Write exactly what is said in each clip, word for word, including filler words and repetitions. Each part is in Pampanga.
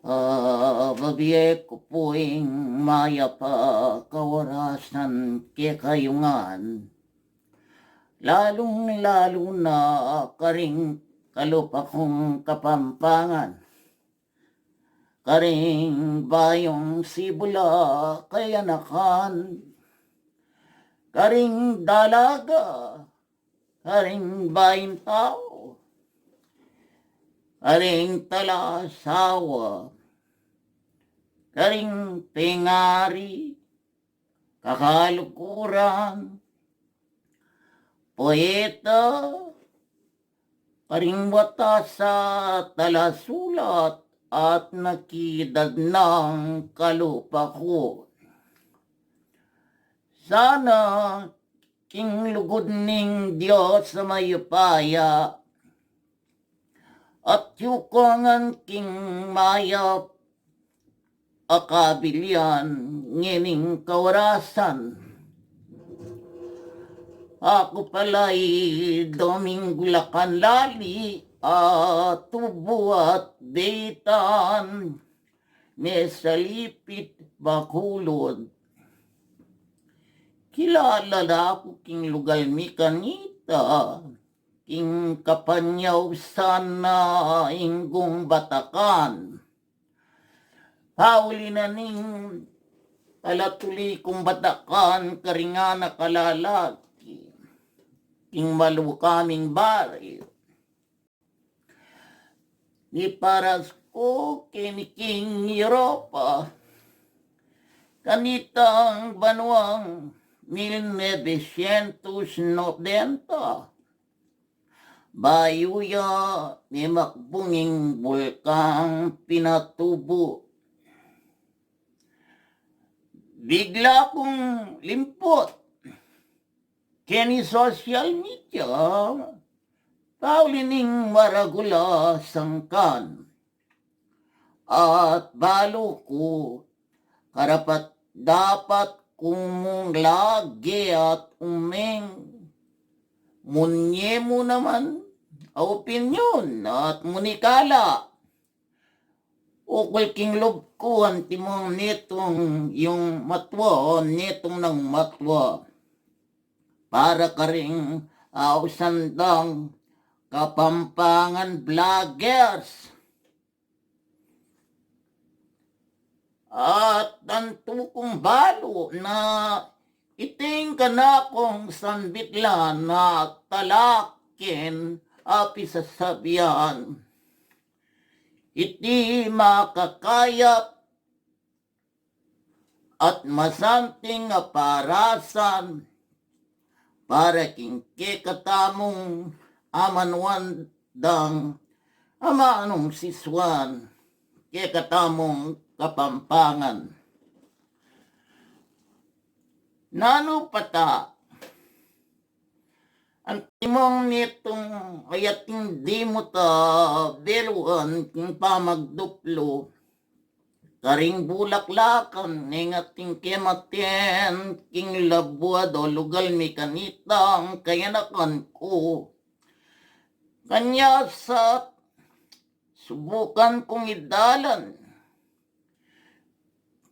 Ah, babie ku pu ing mayap a kaorasan kekayu ngan, lalung-lalu na karing kalupa kung Kapampangan, karing bayung sibul a kayanakan, karing dalaga, karing bayung tau, karing talasawa, karing pengari, kakalukuran, poeta, karing batas a talasulat at nakidad nang kalupa ku. Sana king lugud ning Dios a mayupaya at yukangan king mayap a kabilian ngening kaorasan. Aku pala i Domingo Lacan Lali, a tubu at beitan, mesalipit Bacolod. Kilala da ku king lugal mi kanita, king kapanyausan na inggung Batakan. Pauli na ning palatuli kung Batakan karing anak a lalaki king maluka ming baryu. Miparas ku keni king Europa, kanitang banuang mil novecientos noventa. Bayu ya mimakbung ing Bulkang Pinatubo, bigla kung limput keni social media, pauli ning maragul a sangkan. At balu ku, karapat-dapat ku mung lage at umeng munye mu naman a opinyon at munikala ukul king lub ku antimong nitung ing matua, nitung nang matua para karing ausan dang Kapampangan vloggers. At tantu kung balu na iting kanakung sambit la na talaken a pisasabian, iti makakayap at masanting a parasan para king kekatamung amanuan dang amanung sisuan kekatamung Kapampangan. Nanu pa ta antimong nitung ayating dimut a beluan king pamagduplu karing bulaklakan ning ating kematen king labuad o lugal mi kanitang kayanakan ku. Kanya sa subukan kung idalan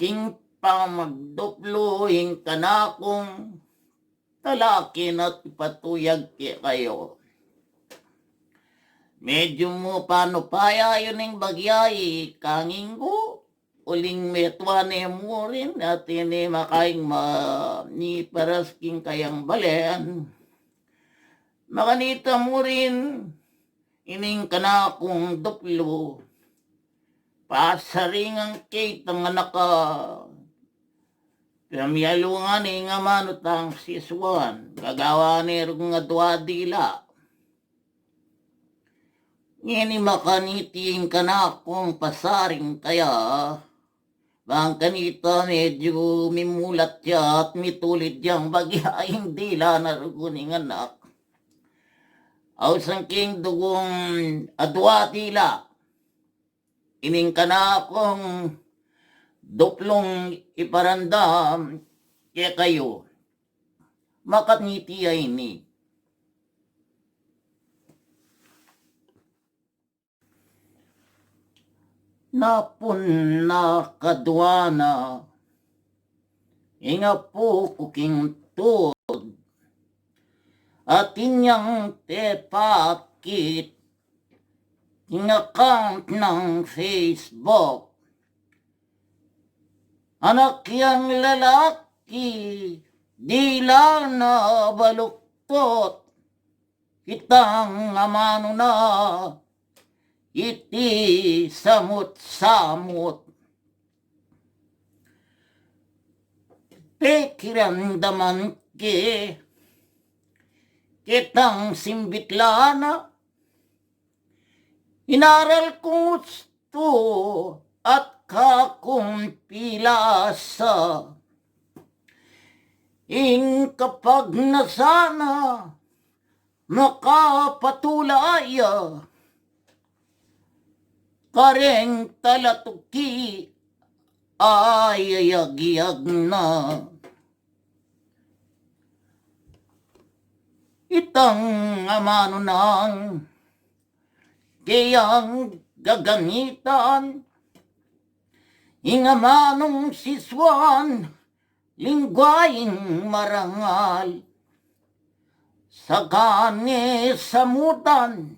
king pamagduplu ing kanakung talaken at ipatuyag kekayu. Medyu mu panupaya yu ning bagya i kanginggu, uling metua ne mu rin at ini makaing ma-, ni paras king kayang balen. Makanita mu rin ining kanakung duplu, pasaringan ke itang anak a pamialungan ing amanu tang sisuan, gagawan ne rung adua dila. Ngeni makaniti ing kanakung pasaring kaya, bang kanita medyu mimulat ya at mitulid yang bagya ing dila na rugu ning anak. Ausan king dugung adua dila ining kanakung duplung iparandam kekayu. Makaniti ya ini. Napun na kadua na ing apu ku king tud, atin yang pepakit king account nang Facebook. Anak yang lalaki, dila na baluktot, itang amanu na iti samut-samut. Pekiramdaman ke, ketang simbit la na, inaral kung ustu at kakumpilan sa. Ing kapag na sana makapatula ya kareng talatuki, ay agyag na. Itang amanu nang keyang gagamitan, ing amanung sisuan, lingwaing marangal. Saka ne samutan,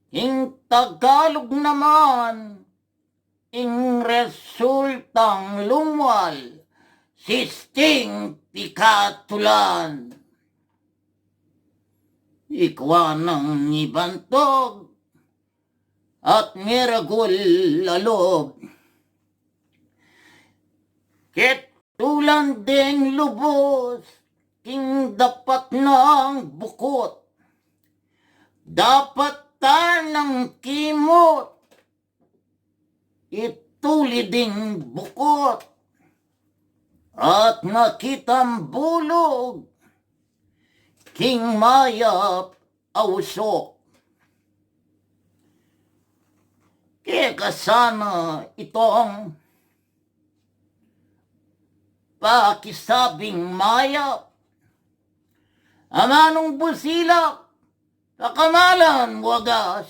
ing Tagalog naman, ing resultang lumual, sisting pikatulan. Ikwa nang ibantog at miragul a lub. Ketulan deng lubus king dapat nang bukut. Dapat tanang kimut, ituli ding bukut at makitang bulug king mayap a usuk. Keka sana itong pakisabing mayap, amanung busilak, pakamalan wagas,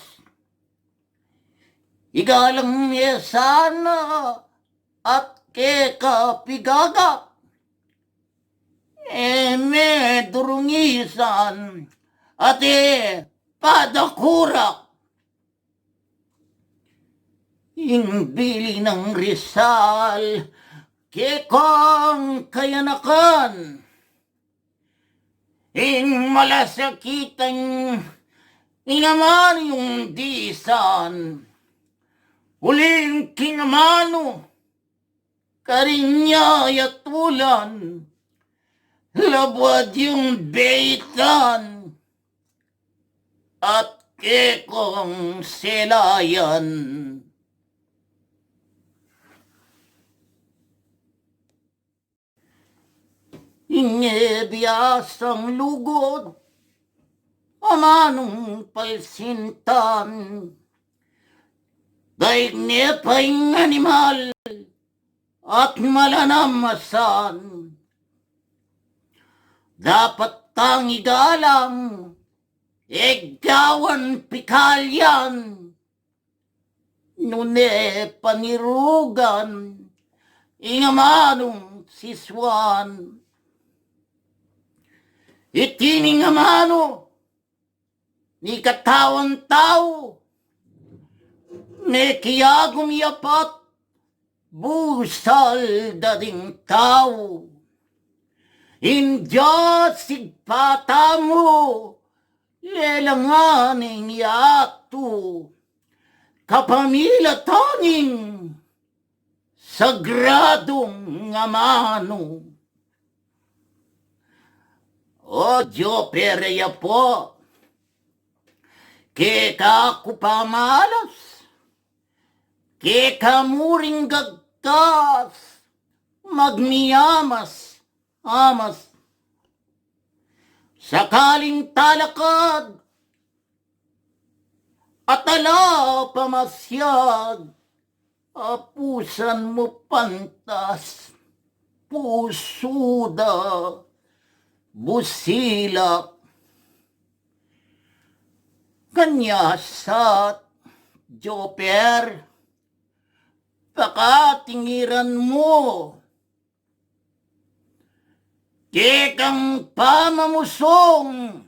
igalang ne sana at keka pigagak, e me durungisan at e padakurak. Ing bili nang Rizal kekong kayanakan, ing malasakit ing amanu yung disan, uling king amanu karin ya yatulan, labuad yung beitan at kekong selayan. Ing e biasang lugud, amanung palsintan, daig ne pa ing animal at malanamasan. Dapat tang igalang, e gawan pikalyan, nune panirugan ing amanung sisuan. Iti ning amanu, ni katawan tau, mekiagum ya pat busal da ding tau. Ing Dios Ibpa tamu, lelangan ing yatu kapamilatan ning sagradung amanu. O Joper, ya pu, keka ku pamalas, keka mu ring gagkas, magmiyamas-amas. Sakaling talakad at ala pamasyag, apusan mu pantas, pusu da busilak. Kanya sat, Joper, pakatingiran mu. Kekang pamamusung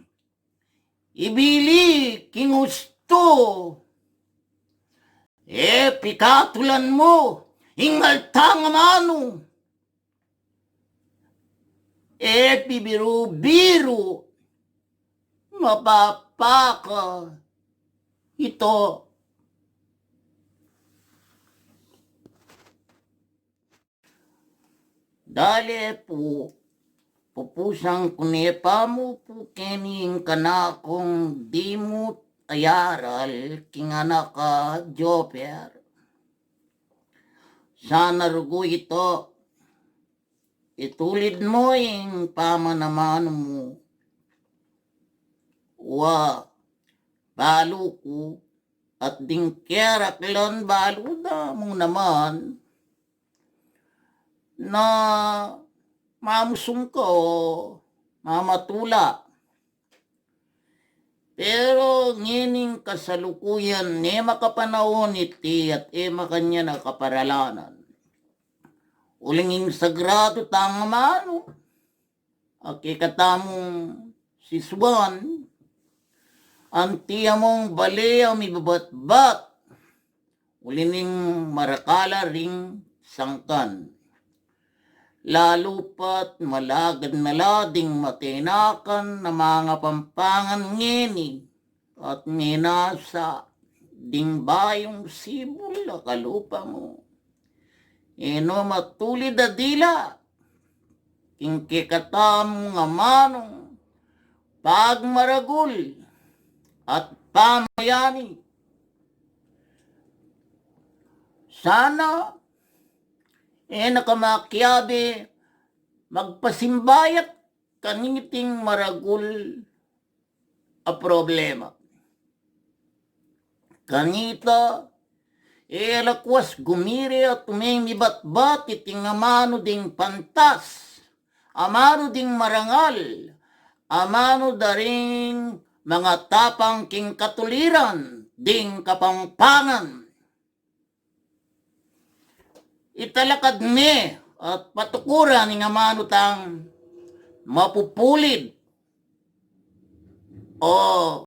ibili king ustu, e pikatulan mu ing alta ngamanu, e pibiru-biru, mapapaka ito. Dale pu, pupusang ku ne pamu pu keni ing kanakung dimut a yaral king anak a Jopper. Sana rugu ito, itulid mu ing pamanamanu mu. Wa, balu ku, at ding keraklan balu da mu naman, na mamusung ka o mamatula. Pero ngening kasalukuyan, e makapanaun iti at e makanyan a kaparalanan. Uling ing sagradu tang amanu, a kekatamung sisuan, anti among bale a mibabatbat, uli ning marakal a ring sangkan. Lalu pat malagad na la ding matenakan a mangapampangan ngeni, at menasa ding bayung sibul a kalupa mu. E no matulid a dila king kekatamung amanung pagmaragul at pamayani. Sana e na ka makiabe magpasimbayat kaniting maragul a problema. Kanita, e lakwas gumire at umeng mibatbat iting amanu ding pantas, amanu ding marangal, amanu da ring mangatapang king katuliran ding Kapampangan. Italakad ne at patukuran ing amanu tang mapupulid o